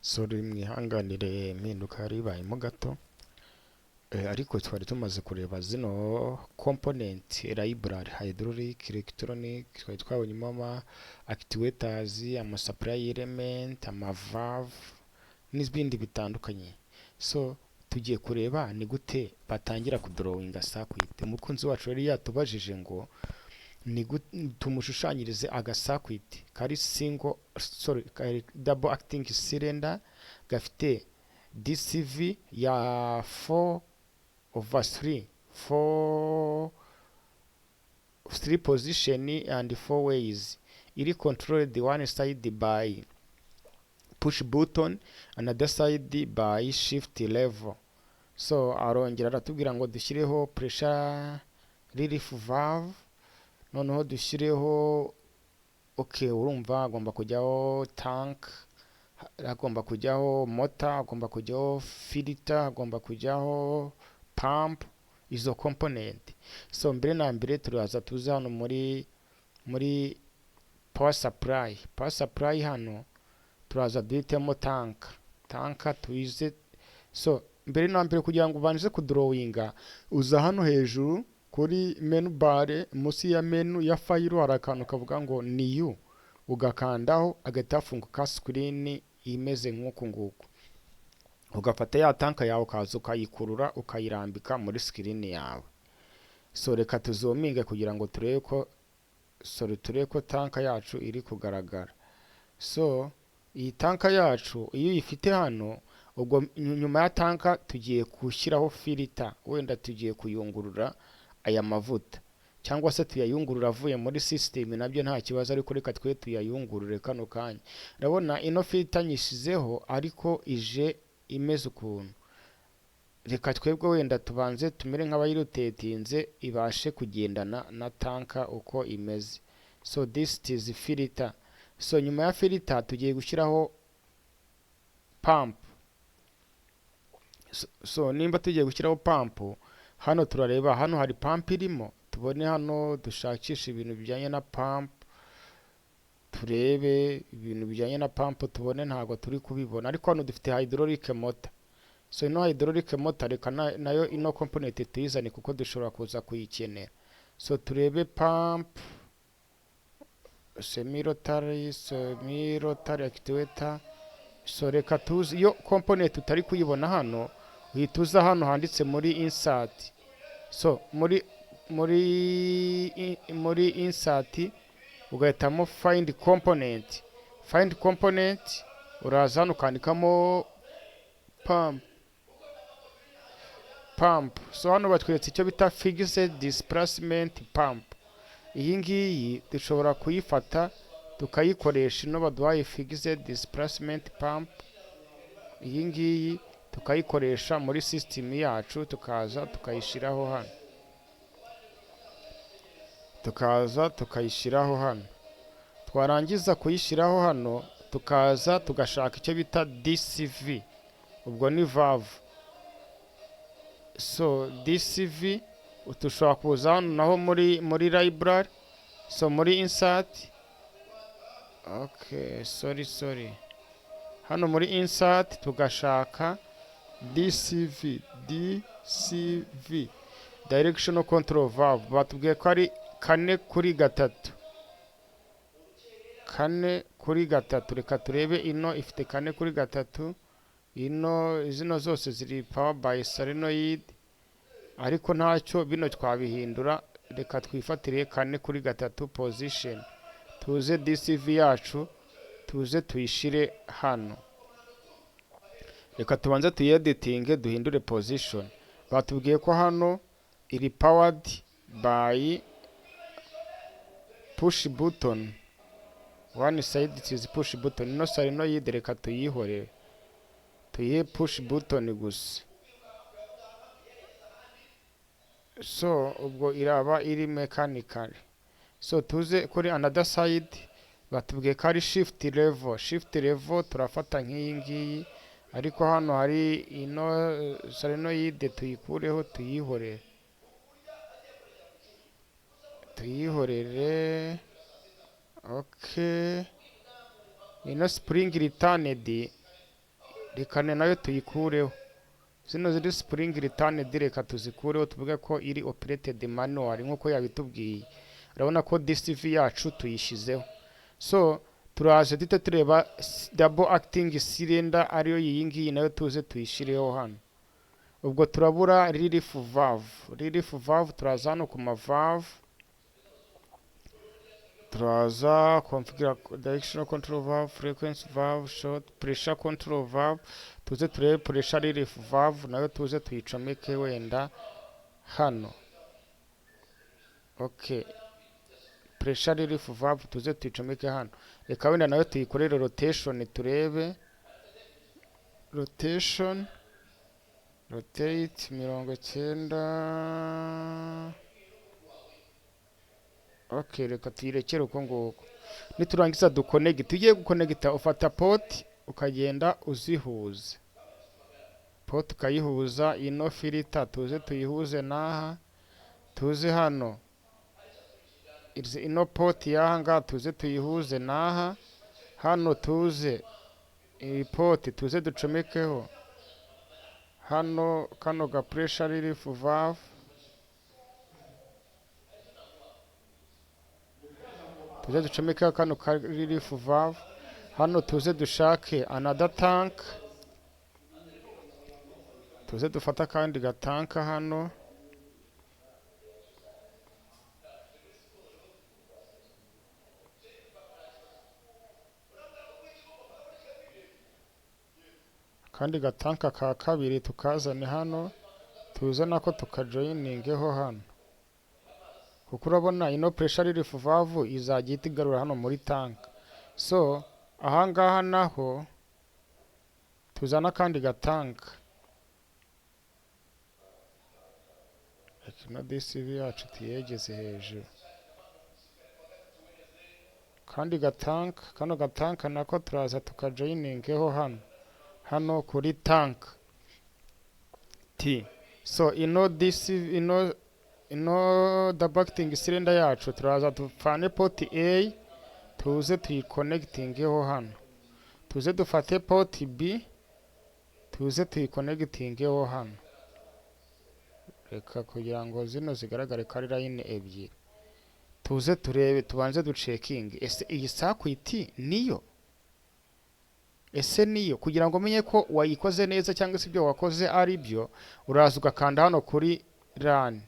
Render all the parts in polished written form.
Sorry, mwihanganire impinduka yari ibayemo gato. Ariko twari tumaze kureba zino component library, hydraulic, electronic. Twari twabonyemo ama actuators, ama supply element, ama valve n'ibindi bitandukanye. So tugiye kureba ni gute batangira kudrawinga circuit. Umukunzi wacu yari yatubajije ngo ni tumushushanyirize aga circuit kari single, sorry, kari double acting cylinder, gafite DCV ya 4 over 3, 4, 3 position and 4 ways, iri controlled one side by push button, another side by shift lever. So arongera aratubwira ngo dushyireho pressure relief valve, noneho dushyireho, okay, urumva agomba kujyaho tank, agomba kujyaho motor, agomba kujyaho filter, agomba kujyaho pump, izo component. So mbere na mbere turaza tuze hano muri power supply. Power supply hano turaza duhitemo tank, tank tuyize. So mbere na mbere, kugira ngo ubanze kudrawinga, uza hano hejuru kuri menu bar, munsi ya menu ya file hari akantu kavuga ngo new, ugakandaho agahita hafunguka screen imeze nk'uku nguku. Ugafata ya tank yawe, ukaza ukayikurura, ukayirambika muri screen yawe. So reka tuzoominge kugira ngo turebe ko, sorry, turebe ko tank yacu iri kugaragara. So iyi tank yacu iyo uyifite hano, ubwo nyuma ya tank tugiye gushyiraho filter. Wenda tugiye kuyungurura aya mavuta, cyangwa se tuyayungurura avuye muri system, nabyo nta kibazo, ariko reka twe tuyayungurure kano kanya. Urabona ino filter nyishizeho, ariko ije imeze ukuntu. Reka twebwe wenda tubanze tumere nk'abayirotatinze, ibashe kugendana na tank uko imeze. So this is filter. So nyuma ya filter tugiye gushyiraho pump. So nimba tugiye gushyiraho pump, hano turareba hano hari pump irimo, tubone hano dushakisha ibintu bijyanye na pump, turebe ibintu bijyanye na pump, tubone ntabwo turi kubibona, ariko hano dufite hydraulic motor. So ino hydraulic motor reka nayo ino component tuyizane, kuko dushobora kuza kuyikenera. So turebe pump, semi rotary actuator. So reka tuzi iyo component utari kuyibona hano, uhita uza hano handitse muri insert. So muri insert ugahitamo find component. Find component, uraza hano ukandikamo pump, pump. So hano batweretse icyo bita fixed displacement pump. Iyi ngiyi dushobora kuyifata tukayikoresha. Ino baduhaye fixed displacement pump, iyi ngiyi tukayikoresha muri system yacu, tukaza tukayishyiraho hano, tukaza tukayishyiraho hano. Twarangiza kuyishyiraho hano, tukaza tugashaka icyo bita DCV, ubwo ni valve. So DCV dushobora kuza hano naho muri library, so muri insert, okay, sorry, sorry, hano muri insert tugashaka DCV. DCV, directional control valve, batubwiye ko ari 4 kuri 3, 4 kuri 3. Reka turebe ino ifite 4 kuri 3. Ino zino zose ziri power by solenoid, ariko ntacyo bino twabihindura. Reka twifatire 4 kuri 3 position, tuze DCV yacu tuze tuyishire hano. Reka tubanze tuyeditinge, duhindure position. Batubwiye ko hano iri powered by push button, one side it is push button. Ino solenoid reka tuyihorere, tuyihe push button gusa. So ubwo iraba iri mechanical. So tuze kuri another side, batubwiye ko ari shift lever. Shift lever turafata nk'iyi ngiyi, ariko hano hari ino solenoid, tuyikureho, tuyihorere, tuyihorere. Okay, ino spring returned. Reka nayo tuyikureho. Zino ziri spring return, reka tuzikureho, tuvuge ko iri operated manual nk'uko yabitubwiye. Urabona ko DCV yacu tuyishyizeho. So turaje duhite tureba double acting cylinder, ariyo iyi ngiyi, nayo tuze tuyishyireho hano. Ubwo turabura relief valve. Relief valve, turaza hano ku ma valve, turaza configure directional control valve, frequency valve, short pressure control valve. Tuze turebe pressure relief valve, nayo tuze tuyicomeke wenda hano. Okay, pressure relief valve tuze tuyicomeke hano. Reka wenda nayo tuyikorere rotation, turebe rotation, rotate 90. Okay, reka tuyirekere uko nguko. Niturangiza duconnecte. Ugiye guconnecta, ufata port ukagenda uzihuza, port ukayihuza. Ino filter tuze tuyihuze n'aha, tuze hano ino port y'aha ngaha tuze tuyihuze n'aha hano, tuze iyi port tuze ducomekeho hano kano ga pressure relief valve, tuze ducomekeho kano ka relief valve hano. Tuze dushake another tank, tuze dufate akandi gatanka hano. Akandi gatanka ka kabiri tukazane hano, tuze nako tukajoiningeho hano, kuko urabona ino pressure relief valve izajya ihita igarura hano muri tank. So ahangaha naho tuzana akandi gatanka. Reka ino DCV yacu tuyegeze hejuru. Kandi gatanka, kano gatanka nako turaza tukajoiningeho hano kuri tank T. So ino DC, ino double acting cylinder yacu, turaza dufane port A, tuze tuyiconnectingeho hano, tuze dufate port B, tuze tuyiconnectingeho hano. Reka kugira ngo zino zigaragare ko ari line ebyiri, tuze turebe, tubanze ducheckinge ese iyi circuit niyo, ese niyo. Kugira ngo umenye ko wayikoze neza cyangwa se ibyo wakoze ari byo, uraza ugakanda hano kuri run.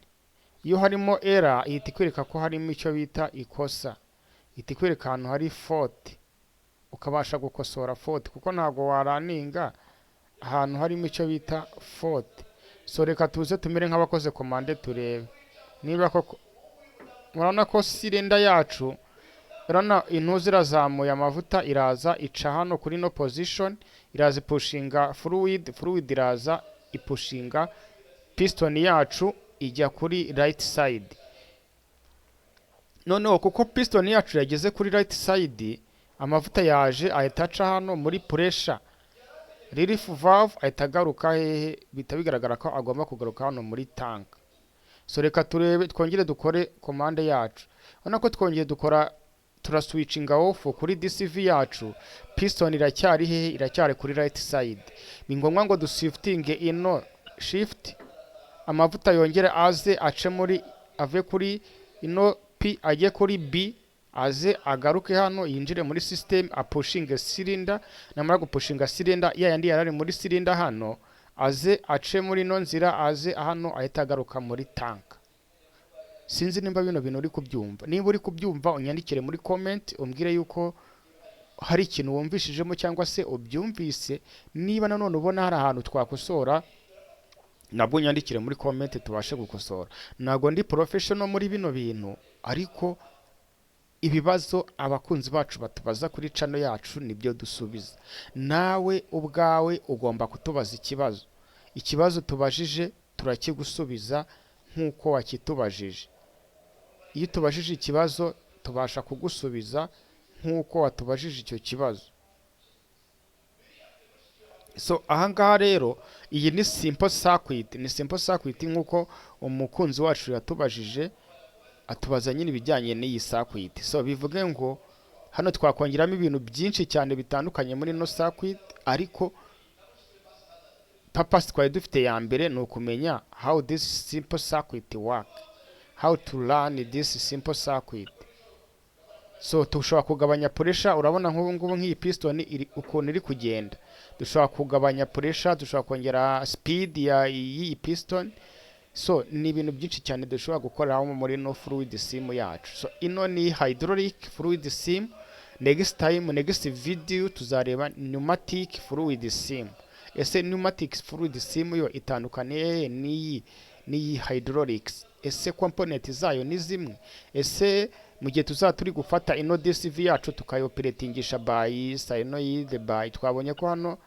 Iyo harimo error, ihita ikwereka ko harimo icyo bita ikosa, ihita ikwereka ahantu hari fault, ukabasha gukosora fault, kuko ntabwo warunninga ahantu harimo icyo bita fault. So reka tuze tumere nk'abakoze commande, turebe niba koko. Murabona ko cylinder yacu, urabona intuzi irazamuye amavuta, iraza ica hano kuri no position, iraza ipushinga fluid, fluid iraza ipushinga piston yacu ijya kuri right side. Noneho kuko piston yacu yageze kuri right side, amavuta yaje ahita aca hano muri pressure relief valve, ahita agaruka hehe? Bihita bigaragara ko agomba kugaruka hano muri tank. So reka turebe, twongere dukore commande yacu. Urabona ko twongeye dukora, turaswitchinga off kuri DCV yacu. Piston iracyari hehe? Iracyari kuri right side. Ni ngombwa ngo dushiftinge ino shift, amavuta yongere aze ace muri, ave kuri ino P ajye kuri B, aze agaruke hano yinjire muri system, apushinge cylinder. Namara gupushinga cylinder, ya yandi yarari muri cylinder hano aze ace muri ino nzira, aze hano ahita agaruka muri tank. Sinzi nimba bino bintu uri kubyumva. Niba uri kubyumva, unyandikire muri comment, umbwire yuko hari ikintu wumvishijemo cyangwa se ubyumvise. Niba nanone ubona hari ahantu twakosora, nabwo unyandikire muri comment tubashe gukosora. Ntabwo ndi professional muri bino bintu, ariko ibibazo abakunzi bacu batubaza kuri channel yacu nibyo dusubiza. Nawe ubwawe ugomba kutubaza ikibazo. Ikibazo tubajije turakigusubiza nk'uko wakitubajije. Iyo tubajije ikibazo, tubasha kugusubiza nk'uko watubajije icyo kibazo. So ahangaha rero iyi ni simple circuit, ni simple circuit nk'uko umukunzi wacu yatubajije, atubaza nyine ibijyanye n'iyi circuit. So bivuge ngo hano twakongeramo ibintu byinshi cyane bitandukanye muri ino circuit, ariko Purpose twari dufite ya mbere ni ukumenya how this simple circuit work, how to learn this simple circuit. So dushobora kugabanya pressure. Urabona nk'ubu ngubu nk'iyi piston iri ukuntu iri kugenda, dushobora kugabanya pressure, dushobora kongera speed ya y'iyi piston. So ni ibintu byinshi cyane dushobora gukoreramo muri no fluid sim yacu. So ino ni hydraulic fluid sim. Next time, next video, tuzareba pneumatic fluid sim. Ese pneumatic fluid sim yo itandukaniye n'iyi hydraulics? Ese component zayo ni zimwe? Ese mu gihe tuzaba turi gufata ino DCV yacu tukayioperatingisha by solenoid, by twabonye ko hano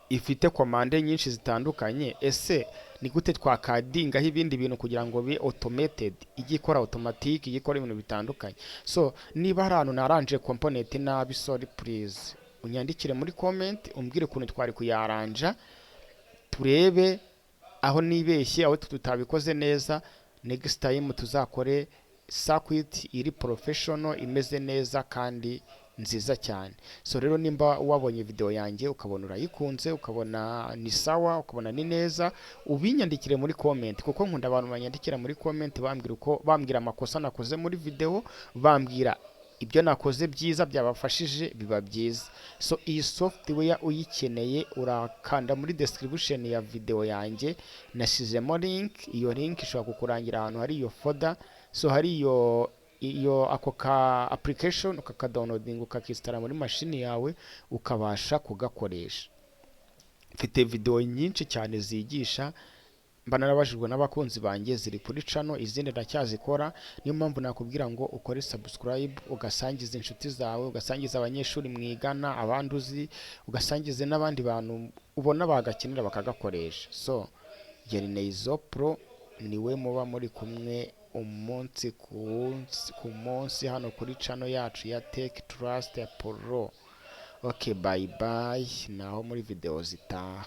ifite commande nyinshi zitandukanye, ese ni gute twakaddingaho ibindi bintu kugira ngo be automated, ijye ikora automatic, ijye ikora ibintu bitandukanye? So niba hari ahantu naranje component nabi, sorry, please unyandikire muri comment umbwire ukuntu twari kuyaranja, turebe aho nibeshye, aho tutabikoze neza. Next time tuzakore circuit iri professional, imeze neza kandi nziza cyane. So rero nimba wabonye video yanjye ukabona urayikunze, ukabona ni sawa, ukabona ni neza, ubinyandikire muri comment, kuko nkunda abantu banyandikira muri comment bambwira uko, bambwira amakosa nakoze muri video, bambwira ibyo nakoze byiza byabafashije, biba byiza. So iyi software uyikeneye, urakanda muri description ya video yanjye, nashyizemo link. Iyo link ishobora kukurangira ahantu hari iyo folder, so hari iyo ako ka application, ukakadownloading, ukakinstalla muri mashini yawe, ukabasha kugakoresha. Mfite video nyinshi cyane zigisha, mba narabajijwe n'abakunzi banjye, ziri kuri channel, izindi ndacyazikora. Niyo mpamvu nakubwira ngo ukore subscribe, ugasangiza inshuti zawe, ugasangiza abanyeshuri mwigana, abandi uzi, ugasangiza n'abandi bantu ubona bagakenera bakagakoresha. So Gerineizo Pro niwe muba muri kumwe umunsi ku munsi hano kuri channel yacu ya Tech Trust Pro. Okay, bye bye, naho muri video zitaha.